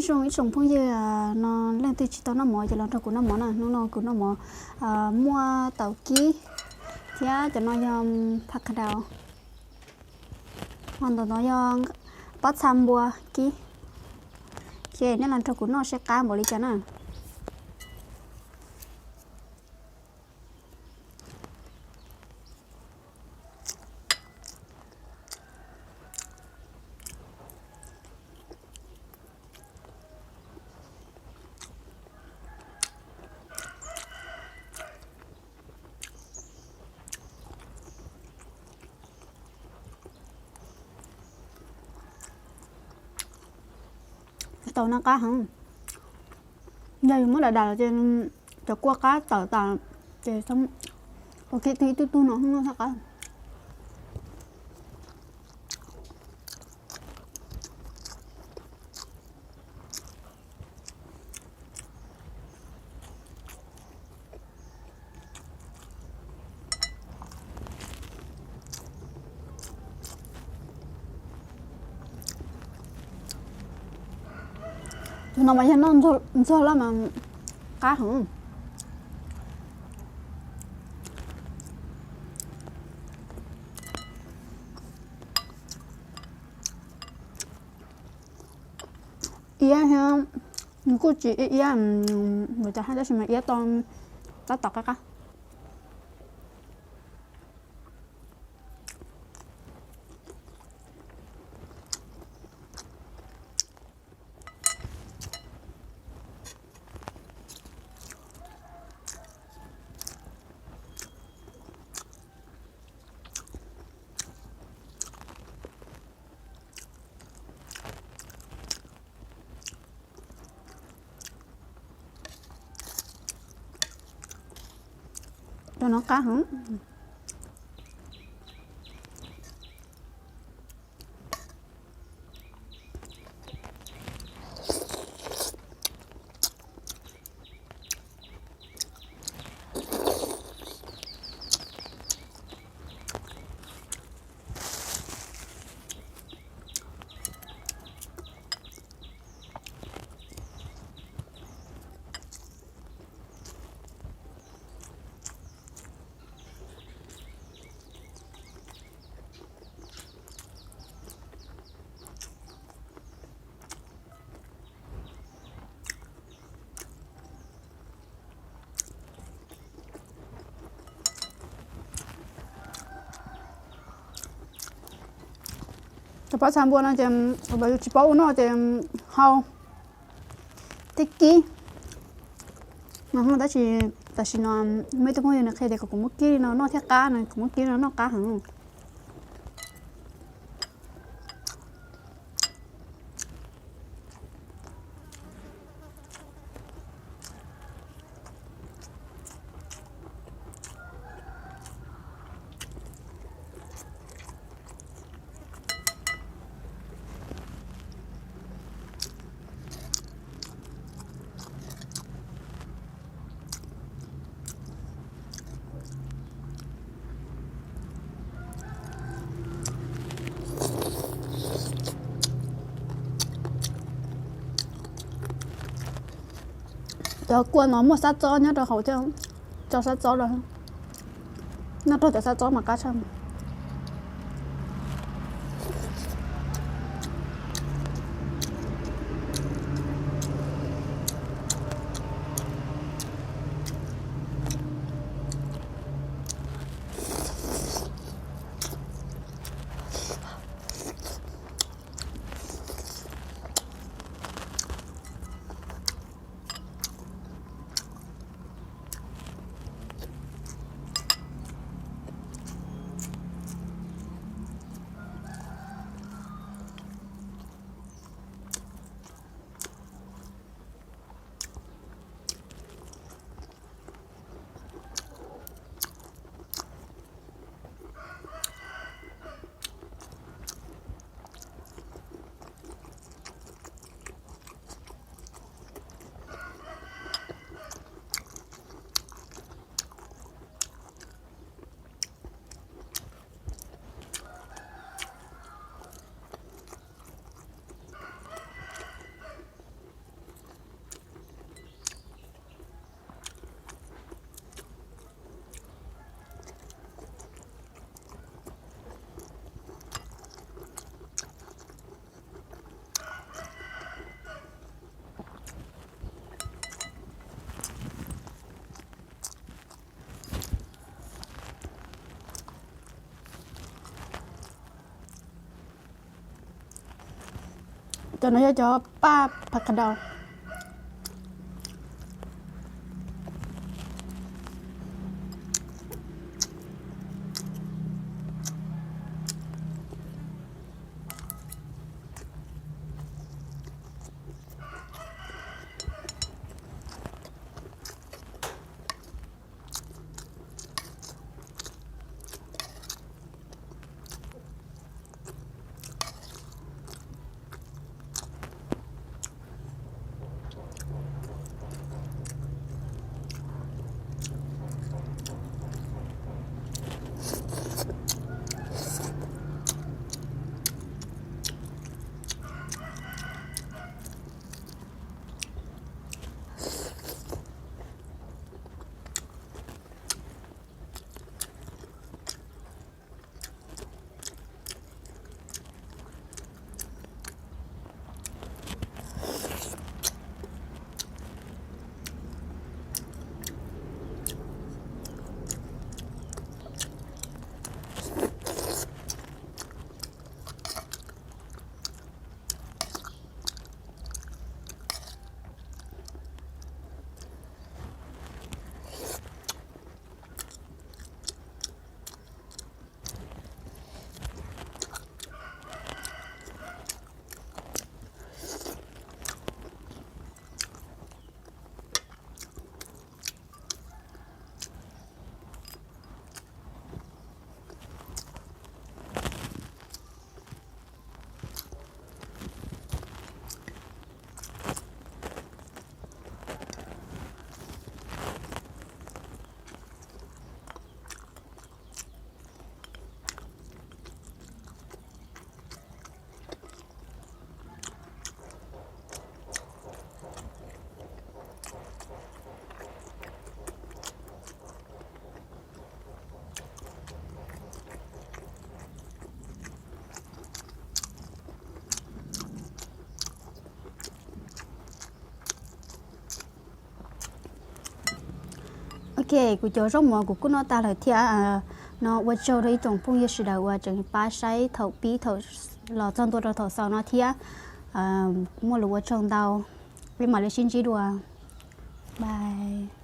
Zoo ib tsoom phooj ywg no leej twg tsis tau noj mov ces los nrog kuv noj mov na. Hnub no kuv noj mov muaj taum kib thiab cov no yog phaj qha daus. Ho ntawm no yog pob txha npua kib. Ces nej los nrog kuv noj seb qab npaum li cas na. Tau no qab heev. Yog yus muab dam dam los ces cov kua qab tawm tas ces ua kiag tug ib tug tug no noj thiaj qab. Tus no mas yog noj ntxuag lawm mas qab heev. Iab thiab, nws kuj tsis iab iab, tab sis mas iab tau tab tom qab qab. Cov no qab heev. Cov pob txha npua no ces yus tsis paub ua noj ces hau thiab kib. Tab sis tam sim no muaj ib tug phooj ywg nws qhia tias kom kuv muab kib li no noj thiaj qab no, kuv muab kib li no noj qab heev. Cov kua no muaj xab txob nyob rau hauv thiab, tso xab txob rau, noj raug cov xab txob mas qab tshaj. Cov no yog cov paj phav qhas daus. Ok, kuv cov zaub mov kuv kuj noj tag lawm thiab. No ua tsaug rau ib tsoom phooj ywg sawv daws uas tseem pab saib thaum pib thaum los txog ntua rau thaum xaus no thiab. Muaj lus ua tsaug ntau, peb mam li sib ntsib dua. Bye.